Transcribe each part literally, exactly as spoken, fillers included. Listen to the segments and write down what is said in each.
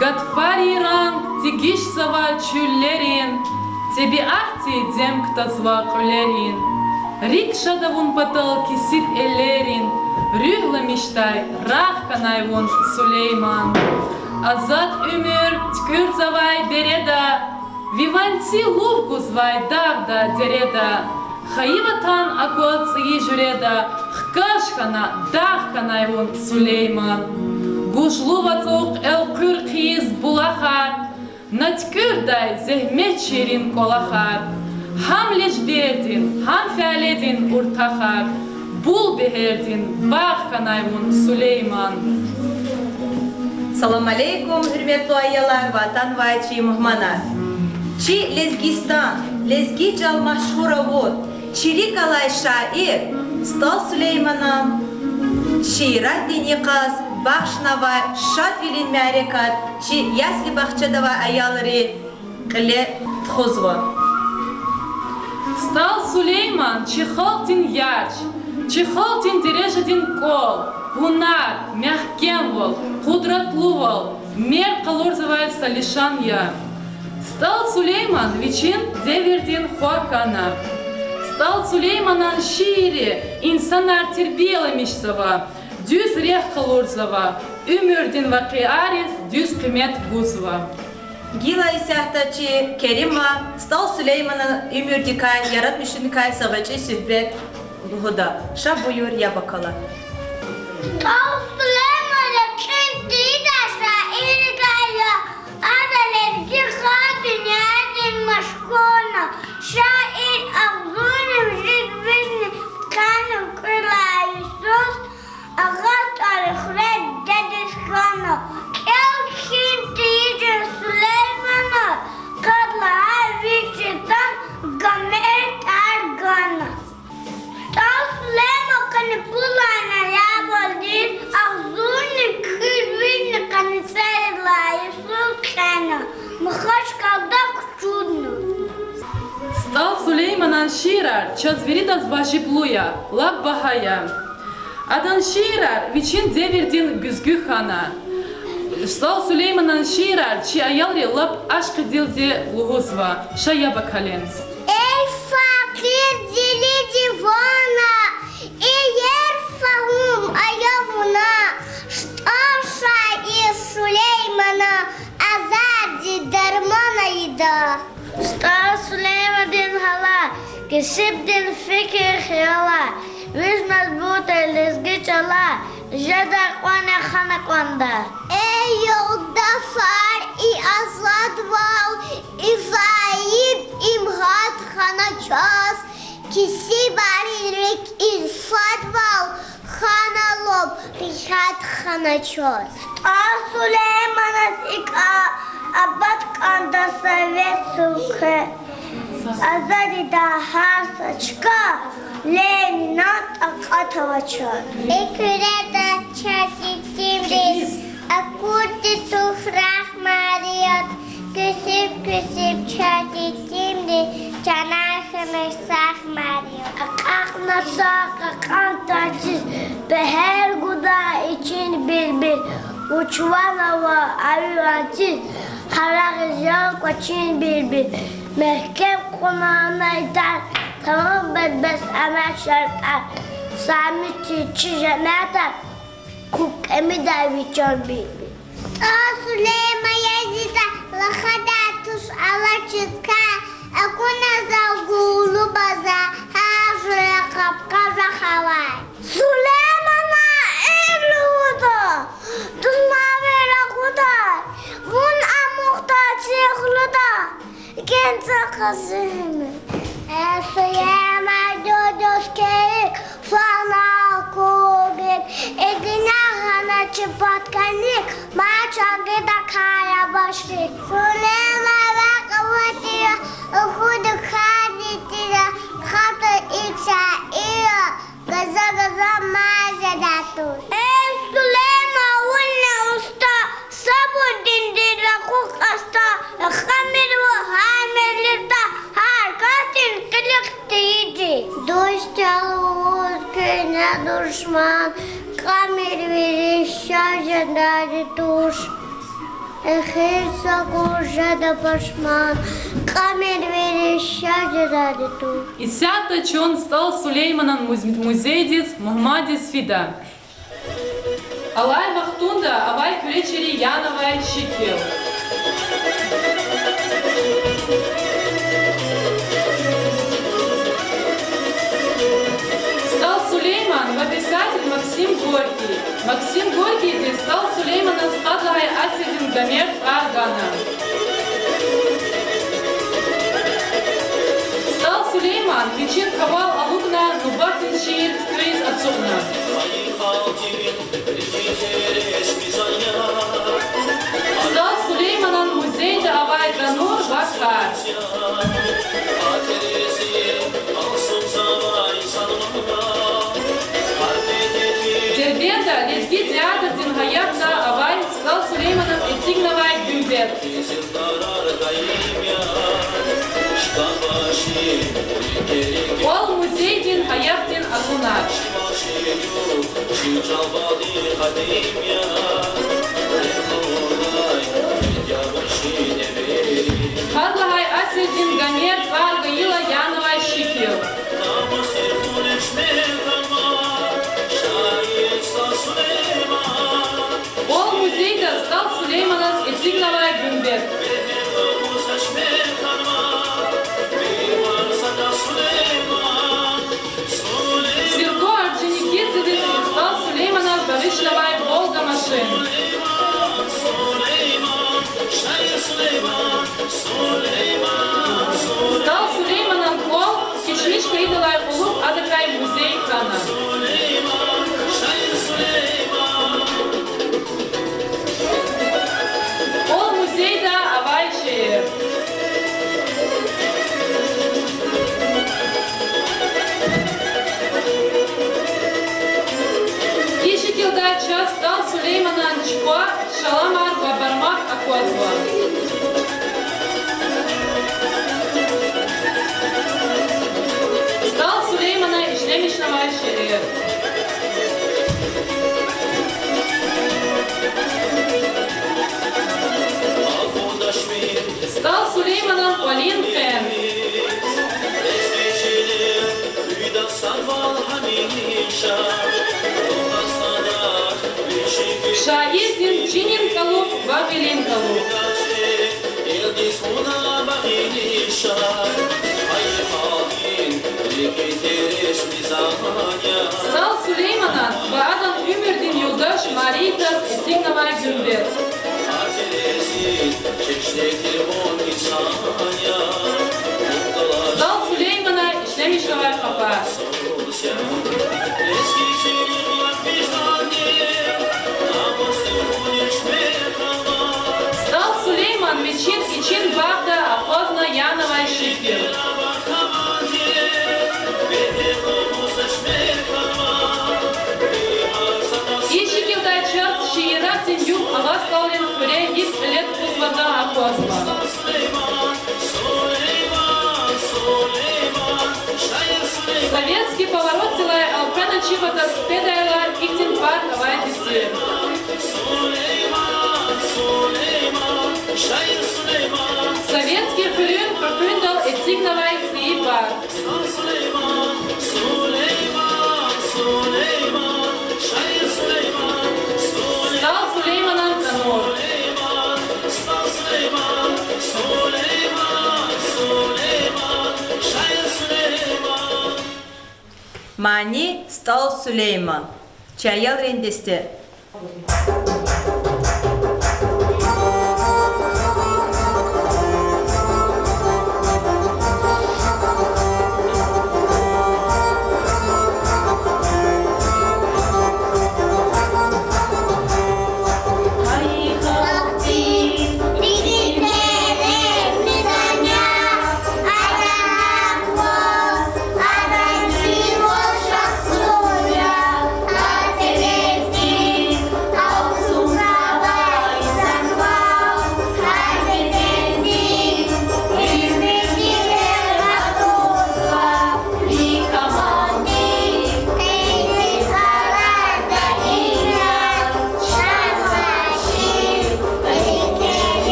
Гатфарин ранг дегишзава чуьллерин, тӀебиатди дем кутазва кьуьлерин. РикӀ шад авун патал кесиб эллерин, руьгьламишдай рагъ хьанай вун, Сулейман. Азад уьмуьр туькӀуьрзавай береда, ви ванци лув гузвай дагъда, дереда, хайи ватан акваз цӀийи жуьреда, хкаж хьана, дагъ хьанай вун, Сулейман. Гужлу вацӀухъ элкъуьр хъийиз булахар, на туькӀуьрдай зегьмет ширин кӀвалахар, гьам лежбердин, гьам фяледин уртахар, бул бегьердин багъ хьанай вун, Сулейман. Салам алейкум, гьуьрметлу аялар ва атанвай чи мугьманар! Чи Лезгистан, лезги чӀал машгьур авур, чи рикӀ алай шаир СтӀал Сулейманан шииратдин йикъаз бахшнавай шадвилин мярекат чи ясли-бахчада авай аялри кьиле тухузва. СтӀал Сулейман чи халкьдин ярш, чи халкьдин дережадин кӀвал, гьунар, мягькемвал, къудратлувал, мерд къалурзавай са лишан я. СтӀал Сулейман вичин девирдин хва хьана. СтӀал Сулейманан шиирри инсанар тербияламишзава, дуьз рехъ къалурзава, уьмуьрдин вакъиайриз дуьз къимет гузва. Гила исятда чи Керима СтӀал Сулейманан уьмуьрдикай, яратмишуникай са гъвечӀи суьгьбет лугьуда. Ша буюр, яб акала. СтӀал Сулейман рекьин тийидай шаиррикай я. Ада лезги халкь дуьньядин машгьурна. Шаир агъзурни вижиз вишни кхьенва кьуьлай йисуз, агъа тӀварухъ дидедиз хьана. Кьел-кхьин тийижир Сулеймана, къад лагьай вичин тӀвар Гомер тӀвар гана. СтӀал Сулейман къени пулар налябалди агъзурни кӀуьд вишни къанни цӀерид лагьай йисуз кьена, Махачкъалада кучудна. СтӀал Сулейманан шиирар чаз виридаз важиблу я, лап багьа я. Адан шиирар вичин девирдин гуьзгуь хьана. СтӀал Сулейманан шиирар чи аялри лап ашкъидалди лугьузва. Ша яб акалин. Эй, факъир, дилиди ван я, иер фагьум ая вуна, СтӀал шаир Сулеймана азарди дарман ийида. СтӀал Сулеймандин гьалар, кесибдин фикир-хиялар, вичин азбукдай лезги чӀалар жедай кьванни хана кӀанда. Эй, юлдашар, и азадвал, и зайиф, и мурад хьана чаз, кесибрин рикӀиз садвал хьана, лап регьят хьана чаз. СтӀал Сулейманаз икӀ абад кӀанда Совет уьлкве, азадидай гьар са чка Ленинан такьат авачаз. И Куьреда чаз итимриз акурди туш рагьмар яд, кесиб-кесиб чаз итимриз чанар хьанач сагъ мар яд. Акьахна са кьакьан тарциз, бегьер гудай ичин билбил, вуч ван ава а ванциз, гьарайиз я кӀвачин билбил. Мягькем кьуна анай тар, тамам бедбес ана шартӀар, сад мичӀи чи женнетар, кукӀ кӀемидай ви чан билбил. СтӀал Сулейман язида, рахадай туш алачиз кар, акуна зал гулу базар, гьар жуьре къапкъа рахавай. Сулеймана им лугьуда, душманри рагъудай, вун амукьдай чи хуьруьда, генцахъ азимни. Э, Сулейман, дуьз-дуьз килиг, фана кугин, и дуьнья гьана чи пад кӀаник, ма чӀагида кар я башик. Сулейман, векь аватӀира, лугьуда кардитӀира, хатур икӀ шаир я, газа-газа мад жеда туш. Эй, Сулейман, вун я уста, сабурдинди ракъу къаста, ракъамирва гьар мелирда, гьар касдин къилих тийижир. Дуст я лугьуз куьне душман, кьамир вири ша жедади туш. Эхир са гур жеда пашман, кьамир вири шаз жедайди туш. Исятда чун СтӀал Сулейманан муз-, музейдиз мугьмандиз фида. Алай вахтунда авай Куьре чилин янавай шикил. СтӀал Сулейман ва писатель Максим Горький. Максим Горькийди СтӀал Сулейманаз къад лагьай асирдин Гомер тӀвар гана. СтӀал Сулейман вичин кавал алукӀна нубатдин шиир туькӀуьриз ацукьна. СтӀал Сулейманан музейда авай танур ва кар. Дербентда лезги театрдин гьаятда авай СтӀал Сулейманаз эцигнавай гуьмбет. КӀвал музейдин гьаятдин акунар. Къад лагьай асирдин Гомер тӀвар гайила янавай шикил. КӀвал музейда СтӀал Сулейманаз эцигнавай гуьмбет. Сирго Орджоникидзеди СтӀал Сулейманаз багъишнавай Волга машин. СтӀал Сулейманан кӀвал кечмиш хьайидалай кьулухъ адакай музей хьана. КӀвал музейда авай шейэр. И шикилдай чаз СтӀал Сулейманан чка, шаламар ва бармак аквазва. СтӀал Сулеймана ишлемишнавай шейэр. СтӀал Сулейманан кӀвалин къен. Шаирдин чинин кӀалуб ва гъилин кӀалуб. СтӀал Сулейманан ва адан уьмуьрдин юлдаш Маритаз эцигнавай гуьмбет. СтӀал Сулеймана ишлемишнавай къапар. СтӀал Сулейман вичин ичин багъда акъвазна янавай шикил. И шикилдай чаз шииратдин югъ АвастӀалрин хуьре гьикӀ кьиле тухузватӀа аквазва. Советский поворотдилай элкъвена чи патаз къведайла, ихьтин пар авайди тир. Советский хуьруьн кьуьлдал эцигнавай цӀийи пар. СтӀал Сулейманан танур. Мани: СтӀал Сулейман. Чи аялрин десте.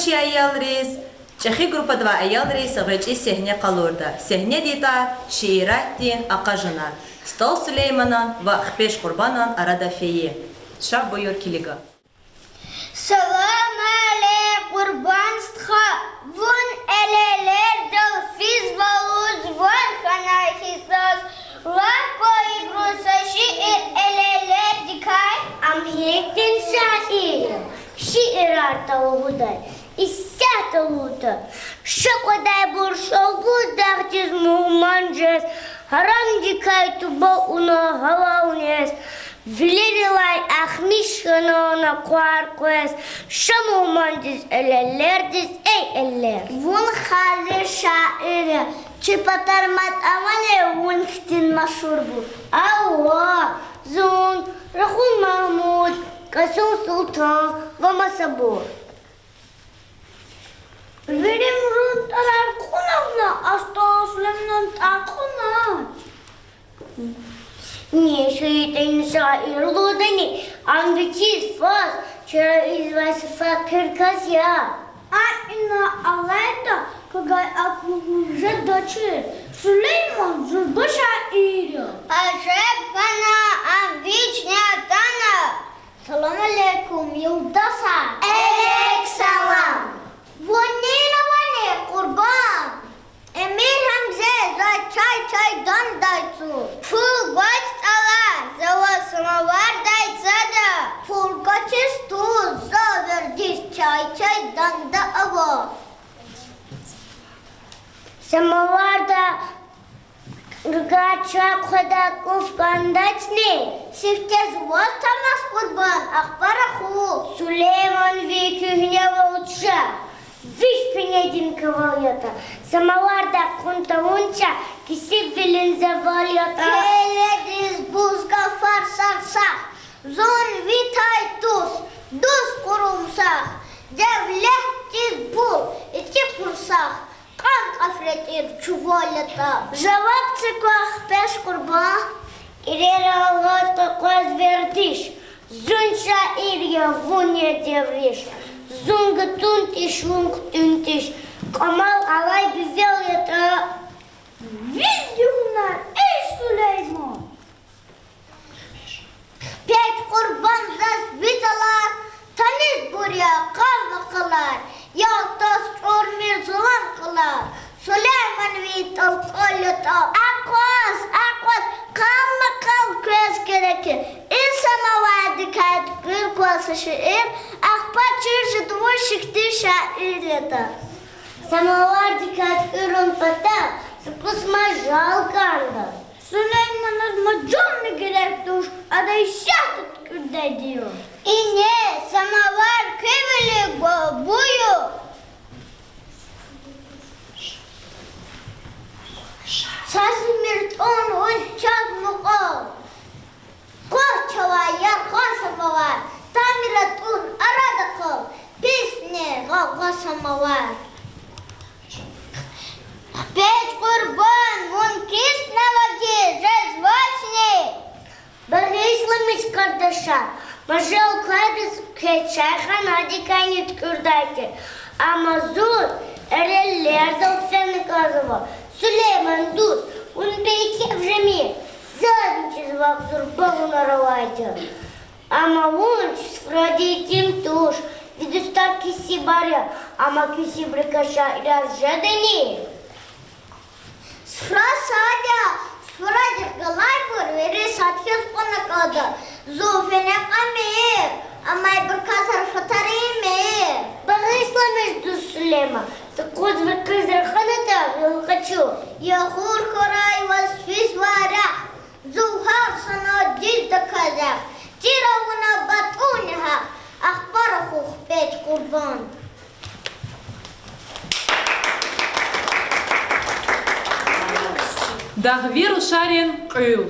чи аялриз, чӀехи группадавай аялриз гъвечӀи сегьне къалурда. Сегьнедин тӀвар Шииратдин акъажунар. СтӀал Сулейманан ва Хпеж Къурбанан арада фейи. Ша буюр килига. Салам алейк, Къурбан стха, вун элелердал физва лугьуз ван хьанай хьиз заз. Лап кӀвалибуру са шиир элелердикай. Ам гьихьтин шаир я, шиирар талгьудай, исятда лугьуда. Ша кьвадайбур Шалбуз дагъдиз мугьман жез, гьарамдикай туба авуна гьалал нез. Вилерилай ахмиш хьана на къвар къвез, ша мугьмандиз, элелердиз, эй эллер. Вун халис шаир я, чи патарматӀа авани вун хьтин машгьурбур? Ава, зун, Рахун Магьмуд, Касум Султан ва масабур. Вири мурун тӀварар кьуна вуна, астӀал Сулейманан тӀвар кьуна. Ни шиитӀин шаир лугьудани, ам вичиз фаз чара ийизвай са факъир кас я. А ина алайда квевай акун жедачир, Сулейман зурба шаир я. Ажеб хьана, ам вични атана. Салам алейкум, юлдашар. Алейк салам. Вун нина авани, Къурбан? Эмир Гьамзе, за чай чайдандай цур. Пул гваз тӀалай, за ваз самовардай цада. Пул гвачиз туш, за вердиш чай чайданда ава. Самоварда ругай чай хъведай кӀуф кӀандачни? Сифте жуваз тамаш, Къурбан, ахпа рахух. Сулейман, ви куьгьневал ча, виш пинедин кавал ятӀа. Самовардай кьун тавун ча, кесибвилин завал ятӀа. Келледиз буз гафар сагъ-сагъ, зун ви тай дуст, дуст къурумсагъ. Девлетдиз пул ичӀи къурсагъ, кьван кьаф ретӀир чувал ятӀа. Жаваб це квахь, пеш Къурбан. КӀирера алаз къекъвез вердиш, зун шаир я, вун я девриш. Зун гатун тиш, вун хъуьтӀуьн тиш, кьамал алай бивел ятӀа. Вири гьунар, эй Сулейман! Пеш Къурбан, заз ви тӀалар танизбур я, къал-макъалар, Ялтаз чӀурмир залан къалар, Сулейман ви тӀал кӀвал ятӀа. Акъваз, акъваз, къал-макъал квез герек я. И самовардикай туькӀуьр кван са шиир, ахпа чир жеда вун хьтин шаир ятӀа. Самовардикай туькӀуьрун патал са кӀус мажал кӀанда. Сулейманаз мажални герек туш, ада исятда туькӀуьрдайди я. Ине, самовар куь вилик гва, буюр. Са зимир тӀун вун чаз мукьвал. Къваз чавай яргъа самовар, тамир атӀун арада къал, писни гъавгъа самовар. Пеш Къурбан, вун киснавайди жезвачни? Багъишламиш, къардашар, мажал квайди я квез чайханадикайни туькӀуьрдай тир. Амма зун эренлердал фена кӀанзава, Сулейман дуст, вун бейкеф жемир, зазни чизвай зурба гьунар авай тир. Амма вун чи суфрадин итим туш, ви дустар кесибар я, амма кесибрикай шаирар жедани? Суфра сад я, суфрадихъ галайбур вири сад хьиз кьуна кӀанда. Зун фена кьван мийир, амайбур касар фатарин мийир. Багъишламиш, дуст Сулейман, са кьуд ви къиз раханатӀа, гъил къачу. Яхур хьурай ваз физвай рехъ, зун гьар санал дидаказ рехъ, тир авуна батӀун нагьахъ, ахпа рахух, пеш Къурбан. Дагъви рушарин кьуьл.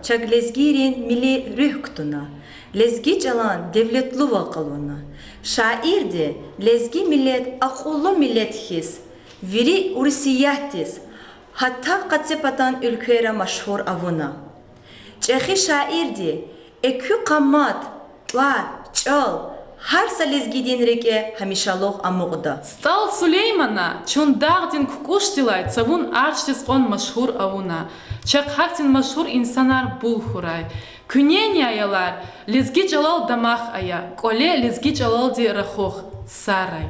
Чак лезгийрин милли руьгь кутуна, лезги чӀалан девлетлувал къалуна. Шаирди лезги миллет акьуллу миллет хьиз, вири Урусиятдиз, гьатта къецепатан уьлквейра машгьур авуна. ЧӀехи шаирди экуь къамат, тӀвар, чӀал гьар са лезгидин рикӀе гьамишалугъ амукьда. СтӀал Сулеймана чун дагъдин кукӀушдилай цавун аршдиз кьван машгьур авуна. Чахъ гьахьтин машгьур инсанар бул хьурай. Куьнени аялар, лезги чӀалал дамах ая, кӀвале лезги чӀалалди рахух, сагърай.